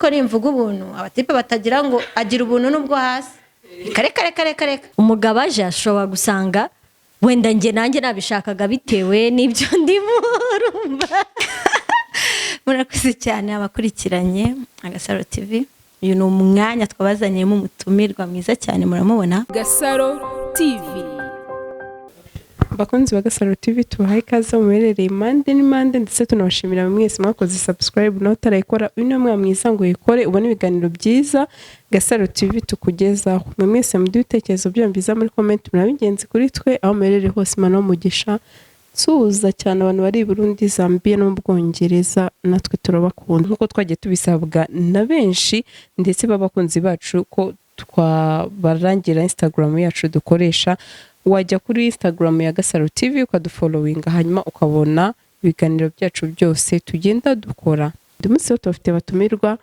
Ariko nimvuga ubuntu, abatipe batagira ngo agira ubuntu n'ubwo hasi. Reka, reka, reka, reka. Umugabo aje, ashobora gusanga wenda njye nanjye nabishakaga bitewe n'ibyo ndimo, urumva? Murakoze cyane abakurikiranye Agasaro TV. Uyu ni umwanya twabazaniyemo umutumirwa mwiza cyane, muramubona. Gasaro TV. Abakunzi ba Gasaro TV, tubahaye ikaze muherereye impande n'impande, ndetse tunabashimira mwese mwakoze subscribe. Nawe utarayikora, uyu ni umwana mwiza ngo uyikore, ubone ibiganiro byiza Gasaro TV tukugezaho. Mwe mwese muduhe ibitekerezo byanyu byiza muri comment, muraba ingenzi kuri twe aho muherereye hose. Imana umugisha. Nsuhuza cyane abantu bari i Burundi, Zambia no mu Bwongereza, natwe turabakunda. Nk'uko twagiye tubisabwa na benshi ndetse b'abakunzi bacu ko twabarangira Instagram yacu dukoresha, wajya kuri Instagram ya Gasaro TV ukadufollowinga, hanyuma ukabona ibiganiro byacu byose tugenda dukora. Uyu munsi rero tubafite batumirwa,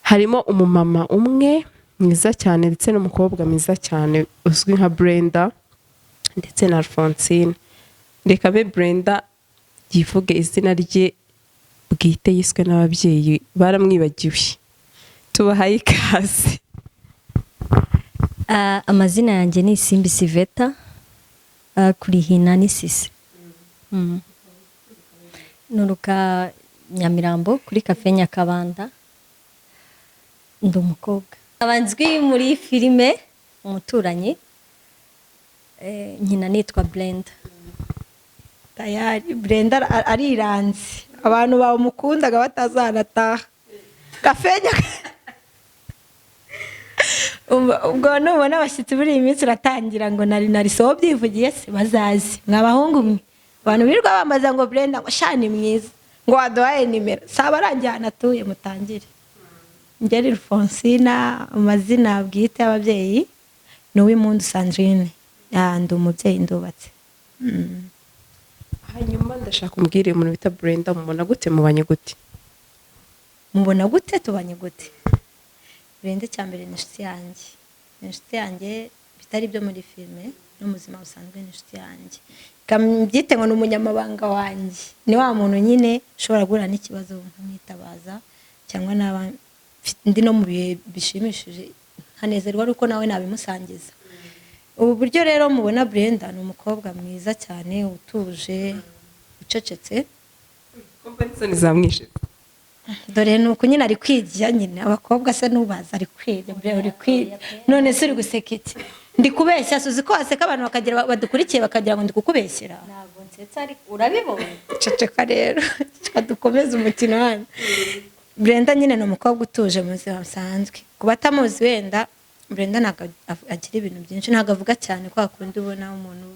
harimo umumama umwe mwiza cyane ndetse n'umukobwa mwiza cyane uzwi nka Brenda ndetse na Alphonsine. Reka be Brenda yivuge izina rye bwite yiswe n'ababyeyi, baramwibagiwe. Tubahaye ikaze. Amazina yanjye ni Isimbi Siveta, kurihina ni Sisi. Nturuka Nyamirambo kuri Kafe Nyakabanda, ndi umukobwa, nkaba nzwi muri filime Umuturanyi. Nkina nitwa Brenda. Tayari Brenda ariranze, abantu bamukundaga batazanataha kafenya. Ubwo nubona abashyitsi muri iyi minsi uratangira ngo nari so byivugiye se, bazazi mwa bahungu mwe. Abantu birirwa bambaza ngo Brenda ngo shani mwiza, ngo waduhaye nimero, saba arangiye ahantu atuye mutangire. Ngeri Alphonsina, amazina bwite y'ababyeyi ni Uwimpundu Sandrine. Ndi umubyeyi, ndubatse. Hanyuma ndashaka umbwire, umuntu bita Brenda mubona gute, mubanye gute? Mubona gute, tubanye gute? Brenda cya mbere ni inshuti yanjye, ni inshuti yanjye bitari ibyo muri filime, no mu buzima busanzwe ni inshuti yanjye. Mbyite ngo ni umunyamabanga wanjye, ni wa muntu nyine ushobora guhura n'ikibazo nkamwitabaza, cyangwa naba ndi no mu bihe bishimishije nkanezerwa ari uko nawe nabimusangiza. Ubu buryo rero mubona Brenda ni umukobwa mwiza cyane, utuje, ucecetse. Isoni zamwishe. Dore ni uku nyine ari kwigira nyine, abakobwa se nubaza ari kwiga mbere uri kwiga. None se uri guseka iki? Ndi kubeshya? Uzi ko waseka abantu bakagira badukurikiye bakagira ngo ndi kukubeshyera. Ntabwo nsetsa, ariko urabibona. Ceceka rero, ceceka dukomeze umukino hano. Brenda nyine ni umukobwa utuje mu buzima busanzwe. Ku batamuzi wenda, Brenda ntabwo agira ibintu byinshi, ntabwo avuga cyane kwa kundi ubona umuntu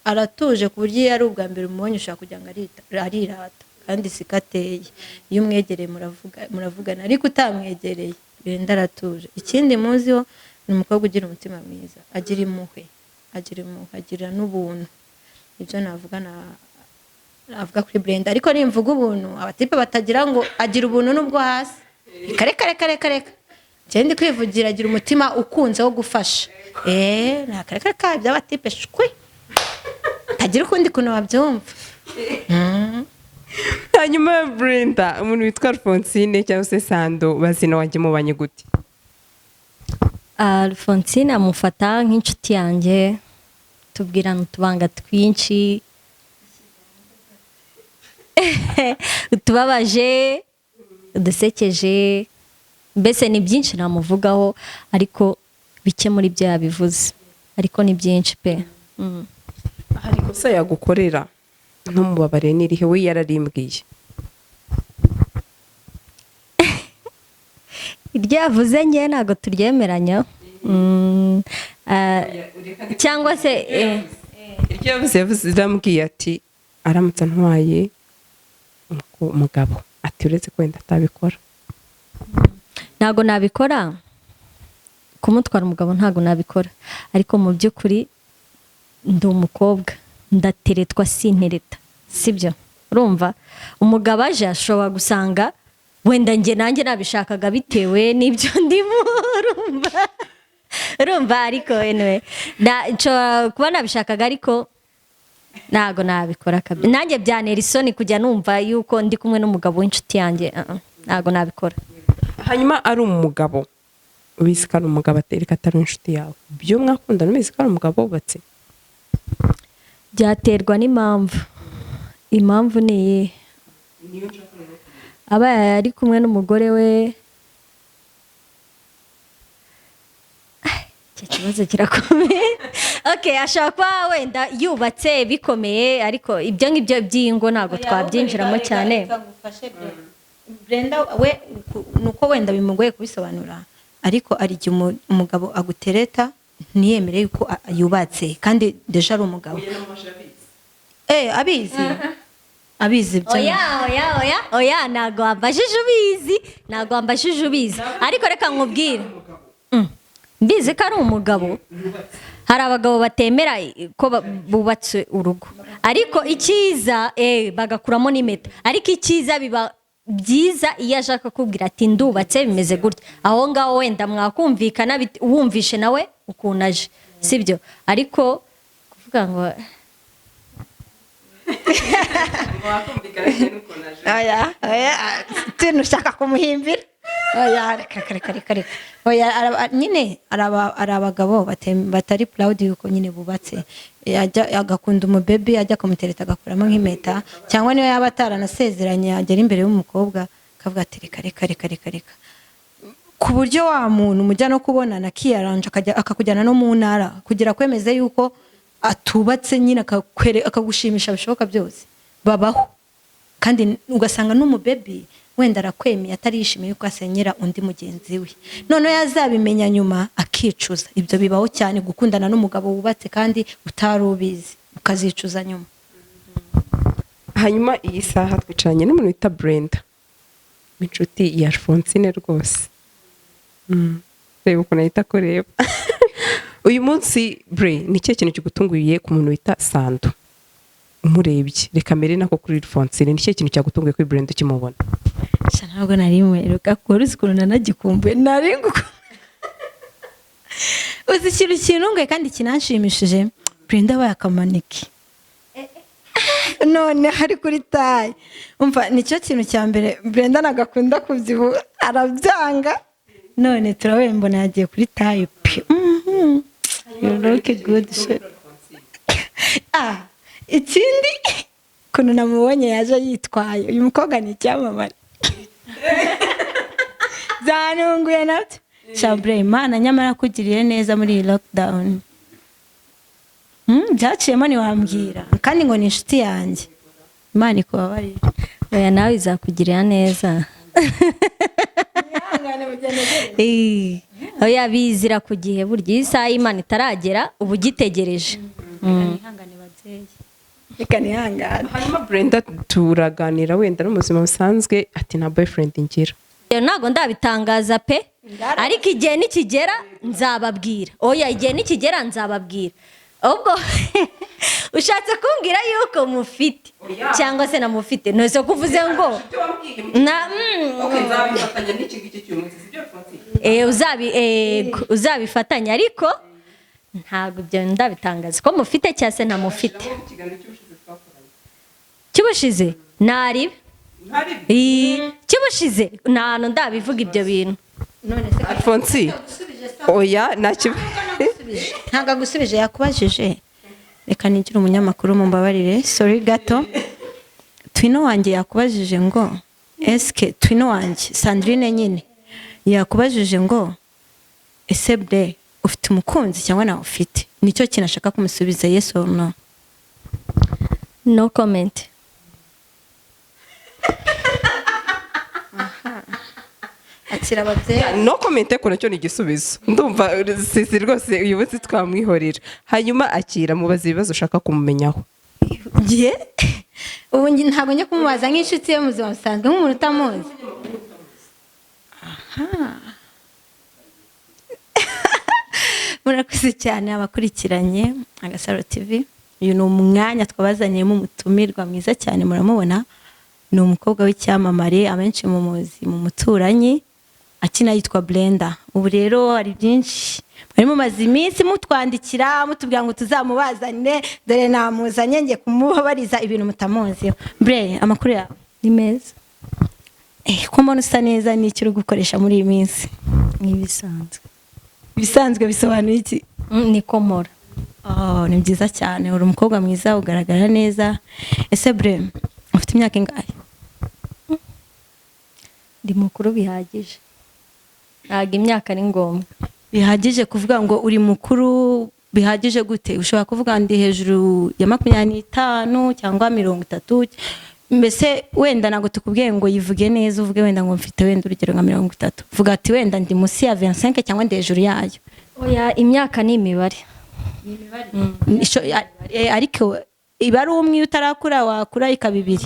aratuje, ku buryo iyo ari ubwa mbere umubonye ushobora kugira ngo arirata, kandi siko ateye. Iyo umwegereye muravugana, ariko utamwegereye, Brenda aratuje. Ikindi muziho ni umukobwa ugira umutima mwiza, agira impuhwe, agira impuhwe, agira n'ubuntu. Ibyo navuga navuga kuri Brenda. Ariko nimvuga ubuntu, abatipe batagira ngo agira ubuntu n'ubwo hasi. Reka, reka, reka, reka, reka. Njye ndi kwivugira agira umutima ukunze wo gufasha. Nta kare kare ka by'abatipe shwi, tagira ukundi kuntu babyumva. Hanyuma Brenda, umuntu witwa Alphonsine cyangwa se Sando bazina wanjye mubanye gute? Alphonsine amufata nk'inshuti yanjye, tubwirana utubanga twinshi, utubabaje, udusekeje, mbese ni byinshi namuvugaho, ariko bike muri byo yabivuze, ariko ni byinshi pe. Hari ikosa yagukorera ntumubabare, n'irihe? We yararimbwiye. Iryo yavuze njye ntabwo turyemeranya. Cyangwa se Iryo yavuze, yarambwiye ati aramutse antwaye umugabo, ati uretse ko wenda atabikora. Ntabwo nabikora, kumutwara umugabo ntabwo nabikora, ariko mu by'ukuri ndi umukobwa, ndateretwa sintereta, sibyo? Urumva umugabo aje, ashobora gusanga wenda njye nanjye nabishakaga bitewe n'ibyo ndimo, urumva? Ariko anyway, nshobora kuba nabishakaga, ariko ntabwo nabikora kabisa. Nanjye byantera isoni kujya numva yuko ndi kumwe n'umugabo w'inshuti yanjye. Ntabwo nabikora. Hanyuma ari umugabo, ubizi ko ari umugabo, atereka atari inshuti yawe, byo mwakundana ubizi ko ari umugabo wubatse? Byaterwa n'impamvu. Impamvu ni iyihe? Abaye ari kumwe n'umugore we, icyo kibazo kirakomeye. Okay, ashobora kuba wenda yubatse bikomeye, ariko ibyo ngibyo by'ingo ntabwo twabyinjiramo cyane. Brenda we nuko wenda bimugoye kubisobanura, ariko ari igihe umugabo agutereta ntiyemere yuko yubatse kandi déjà ari umugabo. Abizi, abizi ibyo. Oya, oya, oya, oya, ntabwo wambajije ubizi, ntabwo wambajije ubizi, ariko reka nkubwire. Mbizi ko ari umugabo. Hari abagabo batemera ko bubatse urugo, ariko icyiza bagakuramo n'impeta, ariko icyiza biba byiza iyo ashaka kukubwira ati ndubatse, bimeze gutya. Aho ngaho wenda mwakumvikana, wumvishe nawe ukuntu aje, sibyo? Ariko kuvuga ngo Oya, oya, tino ushaka kumuhimbira. Oya, reka, reka, reka, reka. Oya, nyine ari abagabo batari proud yuko nyine bubatse. Ajya agakunda umubebi, ajya kumutereta agakuramo nk'impeta, cyangwa niyo yaba ataranasezeranye, agera imbere y'umukobwa akavuga ati reka, reka, reka, reka, reka, ku buryo wa muntu mujya no kubonana akiyaranja, akakujyana no mu ntara kugira kwemeze yuko atubatse nyine, akagushimisha bishoboka byose. Babaho kandi, ugasanga n'umubebi wenda arakwemeye, atarishimiye yuko asenyera undi mugenzi we, noneho yazabimenya nyuma akicuza. Ibyo bibaho cyane, gukundana n'umugabo wubatse kandi utari ubizi, ukazicuza nyuma. Hanyuma iyi saha twicaranye n'umuntu wita Brenda, inshuti ya Alphonsine rwose. Reba ukuntu ahita akureba. Uyu munsi Bre, ni ikihe kintu kigutunguye ku muntu wita Sando umurebye? Reka mbere nako kuri Alphonsine, ni ikihe kintu cyagutunguye kuri Brenda ukimubona? Sha, ntabwo nari mweruka kuko uzi ukuntu nanagikumbuye, nari ngukumbuye. Uzi ikintu kintunguye kandi kinanshimishije? Brenda abaye akamaneke none hari kuri taille. Umva, nicyo kintu cya mbere. Brenda ntabwo akunda kubyibuha, arabyanga, none turabaye mbona yagiye kuri taille pe. You look good shit. Ikindi ukuntu namubonye yaje yitwaye, uyu mukobwa ni icyamamare, byanunguye nabyo. Shabure, Imana nyamara kugiriye neza muri iyi lockdown. Byaciyemo ntiwambwira, kandi ngo ni inshuti yanjye. Imana ikubabarire. Oya, nawe izakugirira neza. Oya, bizira ku gihe. Burya iyo isaha y'Imana itaragera uba ugitegereje. Nihangane babyeyi, reka nihangane. Hanyuma Brenda, turaganira wenda no mu buzima busanzwe, ati nta boyfriend ngira. Rero ntabwo ndabitangaza pe, ariko igihe nikigera nzababwira. Oya, igihe nikigera nzababwira. Ubwo ushatse kumbwira yuko mufite cyangwa se namufite? Ntose ko uvuze ngo na Nzabifatanya n'iki ngiki cy'uyu munsi, sibyo Alphonsine? Uzabifatanya, ariko ntabwo ibyo ndabitangaza ko mufite cyangwa se ntamufite. Cy'ubushize ntaribe. Cy'ubushize nta hantu ndabivuga ibyo bintu. None se Alphonsine, oya, nta kibazo. Ntabwo agusubije, yakubajije. Reka nigire umunyamakuru, mumbabarire, sorry gato. Twin wanjye yakubajije ngo eske, twin wanjye Sandrine nyine yakubajije ngo ese bre ufite umukunzi cyangwa nawe ufite? Nicyo kintu ashaka kumusubiza, yes or no. No comment. Akira ababyeyi. No comment ko nacyo ni igisubizo. Ndumva sisi rwose uyu munsi twamwihorera. Hanyuma akira, mubaza ibibazo ushaka kumumenyaho. Gihe ubu ntabwo njya kumubaza nk'inshuti ye mu buzima busanzwe, nk'umuntu utamuzi. Aha, murakoze cyane abakurikiranye Agasaro TV. Uyu ni umwanya twabazaniyemo umutumirwa mwiza cyane, muramubona, ni umukobwa w'icyamamare, abenshi mumuzi mu muturanyi akina yitwa Brenda. Ubu rero hari byinshi mwari mumaze iminsi mutwandikira mutubwira ngo tuzamubazane, dore namuzanye, ngiye kumubabariza ibintu mutamuziho. Bre, amakuru yawe? Ni meza. Ko mbona usa neza, n'icyo uri gukoresha muri iyi minsi? Nk'ibisanzwe. Ibisanzwe bisobanuye iki? Niko mpora. Oh, ni byiza cyane, uri umukobwa mwiza, ugaragara neza. Ese Bre, ufite imyaka ingahe? Ndi mukuru bihagije, ntabwo imyaka ari ngombwa. Bihagije kuvuga ngo uri mukuru bihagije gute? Ushobora kuvuga ndi hejuru ya 25 cyangwa 30, mbese wenda ntabwo tukubwiye ngo yivuge neza, uvuge wenda ngo mfite wenda urugero nka 30. Vuga ati wenda ndi munsi ya 25 cyangwa ndi hejuru yayo. Oya, imyaka ni imibare. Ariko iba ari umwe iyo utarakura, wakura ikaba ibiri.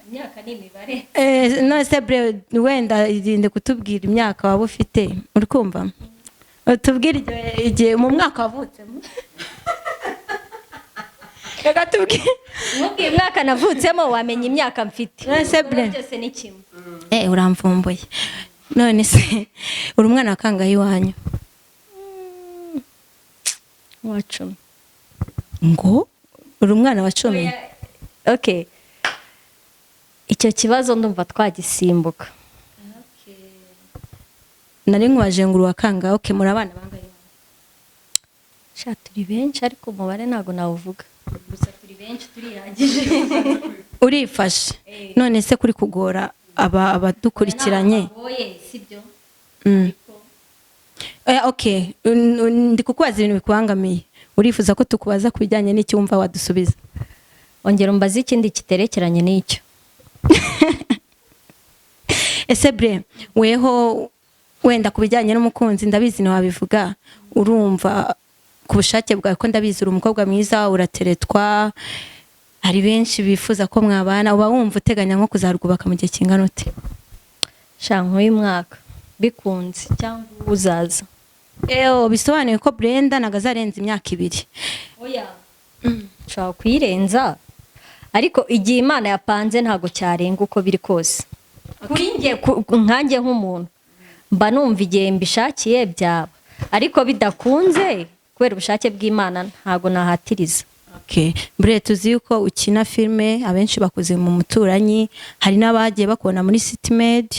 Imyaka ni imibare. None se Bre, wenda irinde kutubwira imyaka waba ufite, uri kumva? Tubwire igihe mu mwaka wavutsemo. Reka tubwire. Nkubwiye umwaka navutsemo wamenya imyaka mfite. None se Bre, Byose ni kimwe. Uramvumbuye. None se uri umwana wa kangahe iwanyu? Uwa 10. Ngo uri umwana wa 10? Okay, icyo kibazo ndumva twagisimbuka. Nari nkubaje ngo uri uwa kangahe. Okay, muri abana bangahe iwanyu? Sha, turi benshi ariko umubare ntabwo nawuvuga, gusa turi benshi, turihagije. Urifashe. None se kuri kugora aba abadukurikiranye? Ntabwo sibyo. Okay, ndi kukubaza ibintu bikubangamiye. Urifuza ko tukubaza ku bijyanye n'icyo wumva wadusubiza. Ongera umbaze ikindi kiterekeranye n'icyo. Ese Bre, weho wenda ku bijyanye n'umukunzi, ndabizi ntiwabivuga, urumva ku bushake bwawe, ko ndabizi uri umukobwa mwiza, urateretwa, hari benshi bifuza ko mwabana, uba wumva uteganya nko kuzarwubaka mu gihe kingana ute? Sha, nk'uyu mwaka bikunze cyangwa uzaza. Eyo, bisobanuye ko Brenda ntabwo azarenza imyaka 2. Oya, nshobora kuyirenza, ariko igihe Imana yapanze ntabwo cyarenga uko biri kose. Kuri njye, nkanjye nk'umuntu, mba numva igihe mbishakiye byaba, ariko bidakunze kubera ubushake bw'Imana ntabwo nahatiriza. Okay. Bre, tuzi yuko ukina filime, abenshi bakuze mu Muturanyi, hari n'abagiye bakubona muri City Maid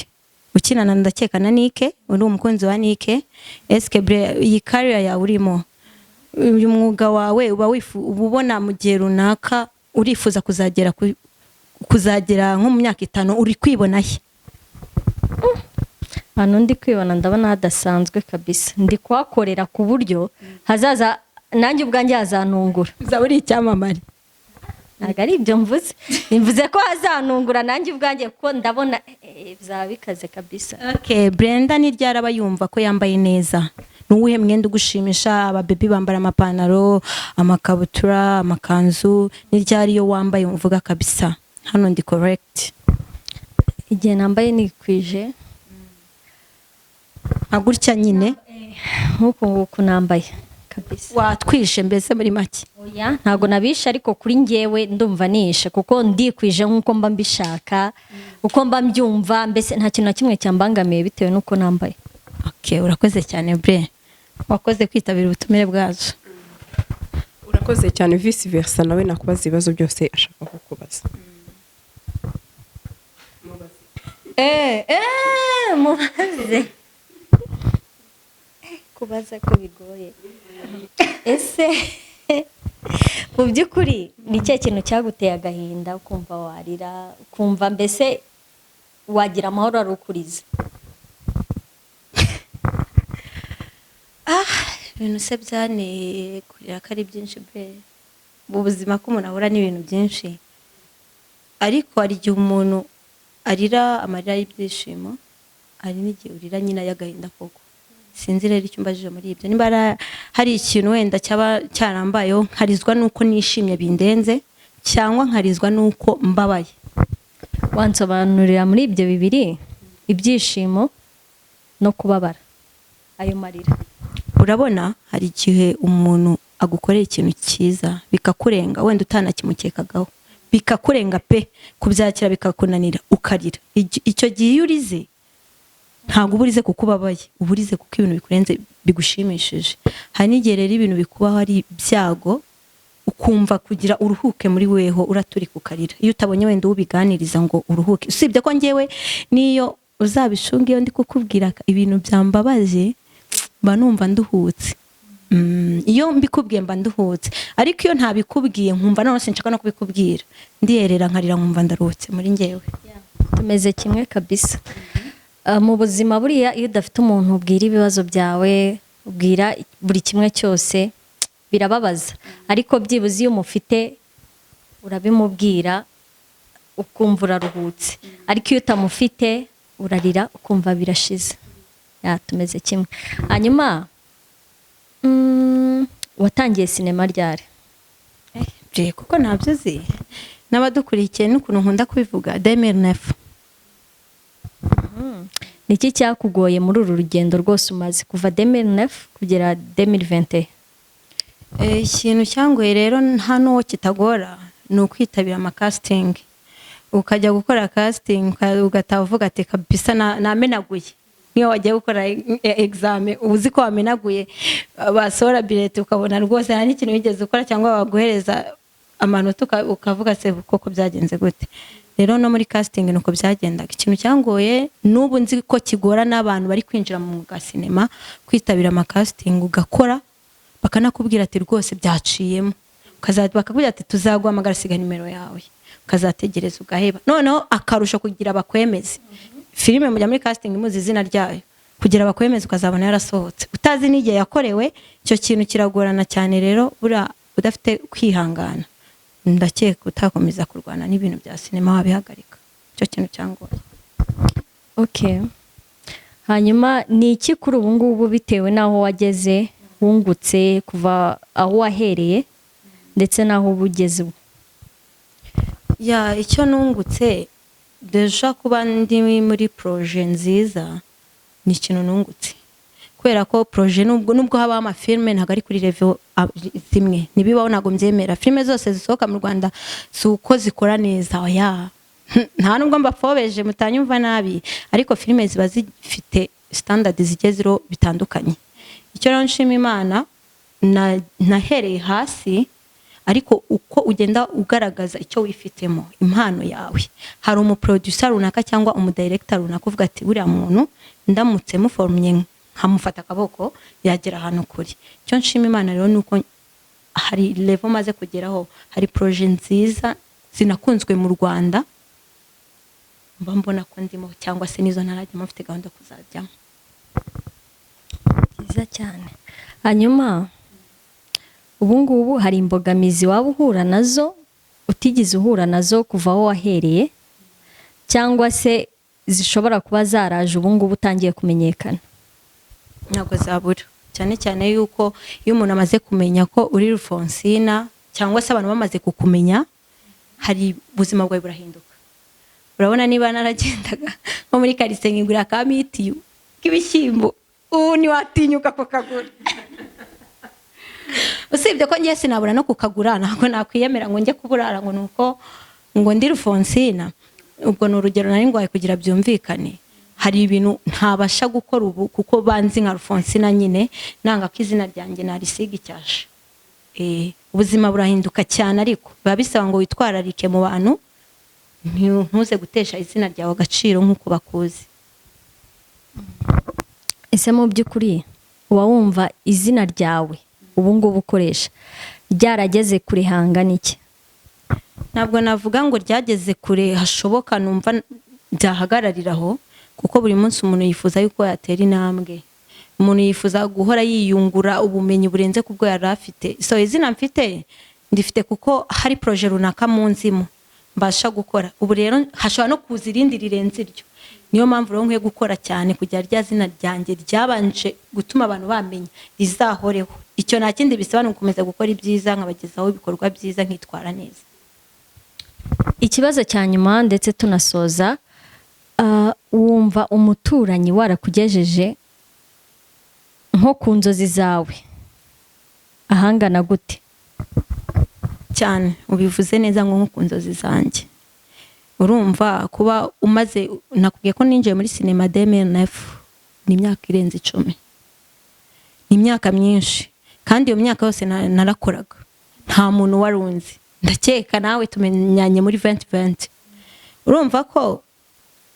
ukinana, ndakeka na Nike, uri umukunzi wa Nike. Eske Bre, iyi career yawe urimo, uyu mwuga wawe, uba ubona mu gihe runaka urifuza kuzagera nko mu myaka 5, uri kwibona he? Ahantu ndi kwibona, ndabona hadasanzwe kabisa. Ndi kuhakorera ku buryo hazaza nanjye ubwanjye hazantungura. Uzaba uri icyamamare? Ntabwo ari ibyo mvuze, mvuze ko hazantungura nanjye ubwanjye, kuko ndabona bizaba bikaze kabisa. Okay, Brenda ni ryari aba yumva ko yambaye neza? Ni uwuhe mwenda ugushimisha? Ababebi bambara amapantaro, amakabutura, amakanzu. Ni ryari iyo wambaye uvuga kabisa hano ndi correct? Igihe nambaye nikwije. Nka gutya nyine? Nk'uku nguku nambaye kabisa. Watwishe mbese muri make? Oya, ntabwo nabishe, ariko kuri njyewe ndumva nishe kuko ndikwije nk'uko mba mbishaka, uko mba mbyumva, mbese nta kintu na kimwe cyambangamiye bitewe n'uko nambaye. Okay, urakoze cyane Bre, wakoze kwitabira ubutumire bwacu. Urakoze cyane. Vice versa, nawe nakubaza ibibazo byose ashaka kukubaza. Mubaze. Kubaza ko bigoye. Ese mu by'ukuri ni ikihe kintu cyaguteye agahinda, ukumva warira, ukumva mbese wagira amahoro ari ukuriza? Ibintu se byanteye kurira ko ari byinshi be? Mu buzima ko umuntu ahura n'ibintu byinshi, ariko hari igihe umuntu arira amarira y'ibyishimo, hari n'igihe urira nyine ay'agahinda koko. Sinzi rero icyo umbajije muri ibyo, niba hari ikintu wenda cyaba cyarambayeho nkarizwa n'uko nishimye bindenze cyangwa nkarizwa n'uko mbabaye. Wansobanurira muri ibyo bibiri, ibyishimo no kubabara, ayo marira? Urabona hari igihe umuntu agukorera ikintu cyiza bikakurenga, wenda utanakimukekagaho, bikakurenga pe, kubyakira bikakunanira, ukarira. Icyo gihe iyo urize, ntabwo uba urize kuko ubabaye, uba urize kuko ibintu bikurenze, bigushimishije. Hari n'igihe rero ibintu bikubaho ari ibyago. Ukumva kugira uruhuke muri weho, uraturika ukarira iyo utabonye wenda ubiganiriza ngo uruhuke. Usibye ko njyewe niyo uzabishunga, iyo ndi kukubwira ibintu byambabaje mba numva nduhutse. Iyo mbikubwiye mba nduhutse, ariko iyo ntabikubwiye nkumva none sinshaka no kubikubwira, ndiyerera nkarira, nkumva ndaruhutse muri njyewe. Tumeze kimwe kabisa. Mu buzima buriya iyo udafite umuntu ubwira ibibazo byawe, ubwira buri kimwe cyose, birababaza, ariko byibuze iyo umufite urabimubwira ukumva uraruhutse, ariko iyo utamufite urarira ukumva birashize. Ya, tumeze kimwe. Hanyuma watangiye sinema ryari? Je kuko ntabyo uzi n'abadukurikiye n'ukuntu nkunda kubivuga, 2009. Ni iki cyakugoye muri uru rugendo rwose umaze kuva 2009 kugera 2021? Ikintu cyangoye rero, nta n'uwo kitagora, ni ukwitabira ama casting, ukajya gukora casting ugataha uvuga ati: "Kabisa namenaguye." Niyo wagiye gukora examen uba uzi ko wamenaguye, basohora bulletin ukabona rwose nta n'ikintu wigeze ukora, cyangwa baguhereza amanota ukavuga: "Se koko byagenze gute?" Rero no muri casting nuko byagendaga. Ikintu cyangoye, n'ubu nzi ko kigora n'abantu bari kwinjira mu mwuga wa sinema, kwitabira ama casting ugakora bakanakubwira ati: "Rwose byaciyemo." Bakakubwira ati: "Tuzaguhamagara, siga nimero yawe." Ukazategereza ugaheba. Noneho akarusho, kugira bakwemeze filime, mujya muri casting muzi izina ryayo, kugira bakwemeze ukazabona yarasohotse utazi n'igihe yakorewe. Icyo kintu kiragorana cyane. Rero buriya udafite kwihangana, ndakeka utakomeza kurwana n'ibintu bya sinema, wabihagarika. Icyo kintu cyangoye. Okay. Hanyuma ni iki kuri ubu ngubu, bitewe n'aho wageze, wungutse kuva aho wahereye ndetse n'aho uba ugeze ubu? Ya, icyo nungutse, déjà kuba ndi muri projet nziza ni ikintu nungutse, kubera ko projet nubwo habaho amafilme, ntabwo ari kuri level zimwe, ntibibaho, ntabwo mbyemera. Filime zose zisohoka mu Rwanda si uko zikora neza, oya. Nta nubwo mbapfobeje, mutanyumva nabi, ariko filime ziba zifite standard zigiye ziriho bitandukanye. Icyo rero nshima Imana, nahereye hasi, ariko uko ugenda ugaragaza icyo wifitemo, impano yawe, hari umu producer runaka cyangwa umu director runaka uvuga ati: "Buriya muntu ndamutse muforumye nkamufata akaboko yagera ahantu kure." Icyo nshima Imana rero ni uko hari level maze kugeraho, hari projet nziza zinakunzwe mu Rwanda mba mbona ko ndimo, cyangwa se nizo ntarajyamo mfite gahunda yo kuzajyamo. Byiza cyane. Hanyuma ubu ngubu hari imbogamizi waba uhura nazo utigeze uhura nazo kuva aho wahereye, cyangwa se zishobora kuba zaraje ubu ngubu utangiye kumenyekana? Ntabwo zabura, cyane cyane yuko iyo umuntu amaze kumenya ko uri Rufonsina, cyangwa se abantu bamaze kukumenya, hari ubuzima bwawe burahinduka. Urabona niba naragendaga nko muri karitsiye nkigurira ka mitiyu k'ibishyimbo, ubu ntiwatinyuka kukagura. Usibye ko ngiye sinabura no kukagura, ntabwo nakwiyemera ngo njye kuburara ngo ni uko ngo ndi Rufonsina. Ubwo ni urugero nari ngwaye kugira byumvikane. Hari ibintu ntabasha gukora ubu kuko banzi nka Rufonsina nyine, nanga ko izina ryanjye narisiga icyasha. Ubuzima burahinduka cyane, ariko biba bisaba ngo witwararike mu bantu, ntuze gutesha izina ryawe agaciro nk'uko bakuzi. Ese mu by'ukuri uba wumva izina ryawe ubu ngubu ukoresha ryarageze kure hangana iki? Ntabwo navuga ngo ryageze kure hashoboka numva byahagararira aho, kuko buri munsi umuntu yifuza yuko yatera intambwe, umuntu yifuza guhora yiyungura ubumenyi burenze ku bwo yari afite. So izina mfite, ndifite kuko hari projet runaka munzimo mbasha gukora. Ubu rero hashobora no kuza irindi rirenze iryo. Niyo mpamvu rero nkwiye gukora cyane kugira rya zina ryanjye ryabanje gutuma abantu bamenya rizahoreho. Icyo nta kindi bisaba, ni ugukomeza gukora ibyiza, nkabagezaho ibikorwa byiza, nkitwara neza. Ikibazo cya nyuma ndetse tunasoza, wumva umuturanyi warakugejeje nko ku nzozi zawe ahangana gute? Cyane, ubivuze neza, ngo nko ku nzozi zanjye. Urumva kuba umaze, nakubwiye ko ninjiye muri sinema 2009, ni imyaka irenze 10, ni imyaka myinshi, kandi iyo myaka yose narakoraga. Nta muntu wari unzi. Ndakeka nawe tumenyanye muri 2020. Urumva ko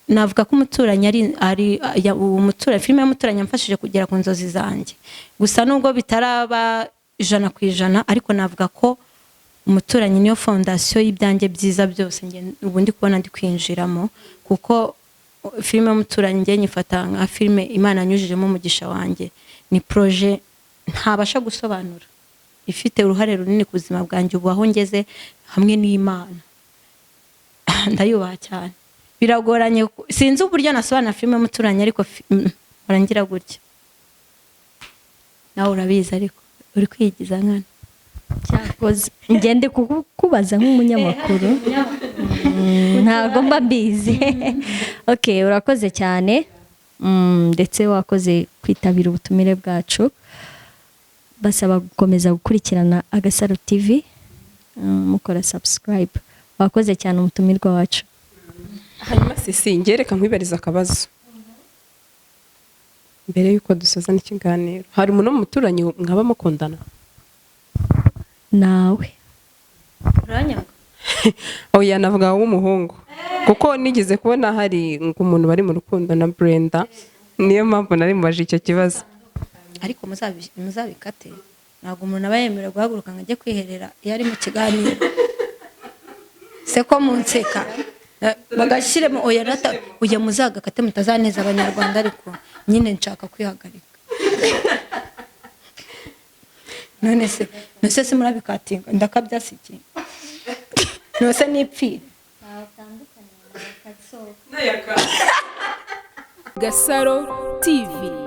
navuga ko umuturanyi ari filime y'umuturanyi yamfashije kugera ku nzozi zanjye. Gusa nubwo bitaraba 100%, ariko navuga ko umuturanyi niyo fondation y'ibyanjye byiza byose njye ubu ndi kubona ndi kwinjiramo, kuko filime y'umuturanyi njye nyifata nka filime Imana yanyujijemo umugisha wanjye. Ni projet ntabasha gusobanura, ifite uruhare runini ku buzima bwanjye ubu aho ngeze hamwe n'Imana. Ndayubaha cyane. Biragoranye, sinzi uburyo nasobanura filime y'umuturanyi, ariko barangira gutya. Nawe urabizi, ariko uri kwigiza nkana. Cyakoze ngende kukubaza nk'umunyamakuru. Ntabwo mba mbizi. Okay, urakoze cyane. Ndetse wakoze kwitabira ubutumire bwacu. Basaba gukomeza gukurikirana Agasaro TV, mukora subscribe. Wakoze cyane, umutumirwa wacu. Hanyuma Sisi, njye reka nkwibariza akabazo mbere y'uko dusoza n'ikiganiro. Hari umuntu w'umuturanyi mwaba mukundana? Nawe. Uranyanga. Oya, navuga w'umuhungu, kuko nigeze kubona hari ngo umuntu bari mu rukundo na Brenda, niyo mpamvu nari mubaje icyo kibazo. Ariko muzabikate. Ntabwo umuntu aba yemerewe guhaguruka ngo ajye kwiherera iyo ari mu kiganiro. Se ko munseka? Bagashyiremo. Oya rata, oya, muzagakate mutazaneza Abanyarwanda. Ariko nyine nshaka kwihagarika. None se, none se murabikatinga? Ndakabya si iki? None se nipfire? Gasaro TV.